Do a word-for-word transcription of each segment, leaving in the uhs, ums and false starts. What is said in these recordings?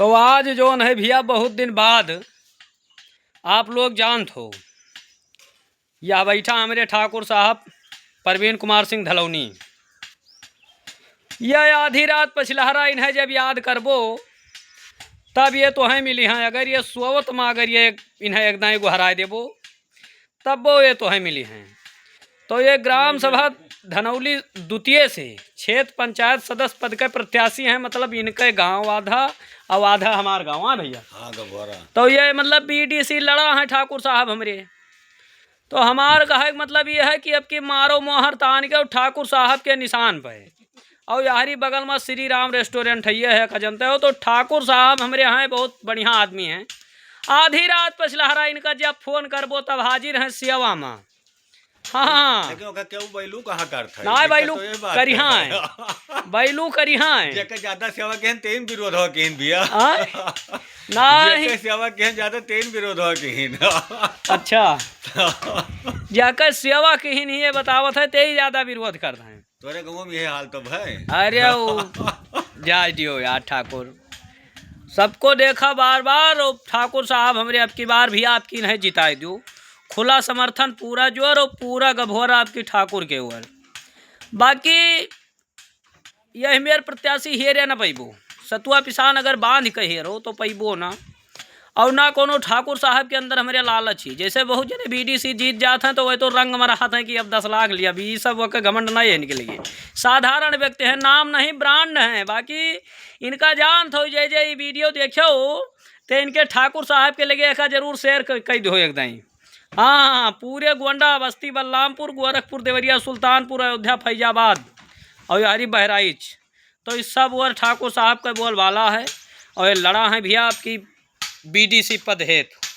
तो आज जौन है भैया, बहुत दिन बाद आप लोग जानत हो, यह बैठा हमरे ठाकुर साहब परवीन कुमार सिंह धलौनी। यह आधी रात पछिलहरा इन्हें जब याद करबो, तब ये तोहें मिली हैं। अगर ये सोवत मा अगर ये इन्हें एक दाईं गोहराए देबो, तब वो ये तोहें मिली हैं। तो ये ग्राम सभा धनौली द्वितीय से क्षेत्र पंचायत सदस्य पद के प्रत्याशी हैं, मतलब इनके गांव आधा और आधा हमार गांव, हाँ भैया। हाँ, गभोरा। तो ये मतलब बीडीसी लड़ा है ठाकुर साहब हमरे। तो हमार कहे के मतलब ये है कि अब की मारो मोहर तान के और ठाकुर साहब के निशान पे। और यारी बगल में श्री राम रेस्टोरेंट है, ये है, का जानते हो, तो ठाकुर साहब हमरे यहाँ बहुत बढ़िया आदमी हैं। आधी रात पछिलहरा इनका जब फोन करबो, तब हाजिर हैं सेवा में। हाँ। लेकिन ओकर केहू बैलू कहाँ करत है? ना, दिक्कत बैलू तो ये बात करिहाँ है। है। बैलू करिहाँ है। जेकर ज्यादा सेवा किहिन, तेन विरोध हो किहिन भैया। आय? नहीं। जेकर सेवा किहिन ज्यादा, तेन विरोध हो किहिन। अच्छा। जेकर सेवा किहिन ही ये बतावत है, ते ही ज्यादा विरोध करत हैं। तोरे गाँव में यही हाल तो भाई। अरे वो जाए दियो यार ठाकुर, सबको देखा बार बार। और ठाकुर साहब हमरे अब की बार भी आपकी नहीं जिताए दियो, खुला समर्थन पूरा जोर और पूरा गभोरा आपकी ठाकुर के ओर। बाकी यह मेर प्रत्याशी हेरे न पैबो, सतुआ पिसान अगर बांध के हेरो तो पैबो ना। और ना कोनो ठाकुर साहब के अंदर हमरे लालच ही। जैसे बहुत जने बीडीसी जीत जात हैं तो वह तो रंग में रहत हैं कि अब दस लाख लिया, अभी ये सब वह घमंड नहीं है इनके लिए। साधारण व्यक्ति हैं, नाम नहीं ब्रांड हैं, बाकी इनका जानत हो, जय जय ये वीडियो देखो तो इनके ठाकुर साहब के लगे एका जरूर शेयर क-, कर दो एक दाईं। हाँ, पूरे गोंडा, बस्ती, बलरामपुर, गोरखपुर, देवरिया, सुल्तानपुर, अयोध्या, फैजाबाद और यारी बहराइच, तो इस सब ओर ठाकुर साहब का बोलबाला है। और ये लड़ा है भैया आपकी बीडीसी पद हेतु।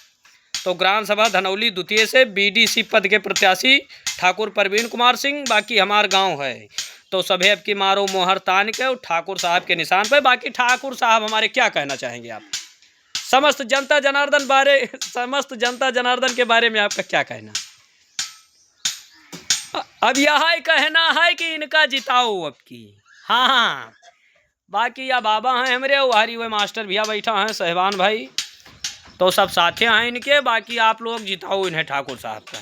तो ग्राम सभा धनौली द्वितीय से बीडीसी पद के प्रत्याशी ठाकुर परवीन कुमार सिंह, बाकी हमार गांव है। तो सभे अब की मारो मोहर तान के और ठाकुर साहब के निशान पे। बाकी ठाकुर साहब हमारे क्या कहना चाहेंगे आप? समस्त जनता जनार्दन बारे, समस्त जनता जनार्दन के बारे में आपका क्या कहना? अ-, अब यह कहना है कि इनका जिताओ अब की। हाँ, हाँ। बाकी या बाबा हैं हमरे, वहरी हुए मास्टर भैया बैठा हैं, साहिबान भाई, तो सब साथे हैं इनके। बाकी आप लोग जिताओ इन्हें ठाकुर साहब का।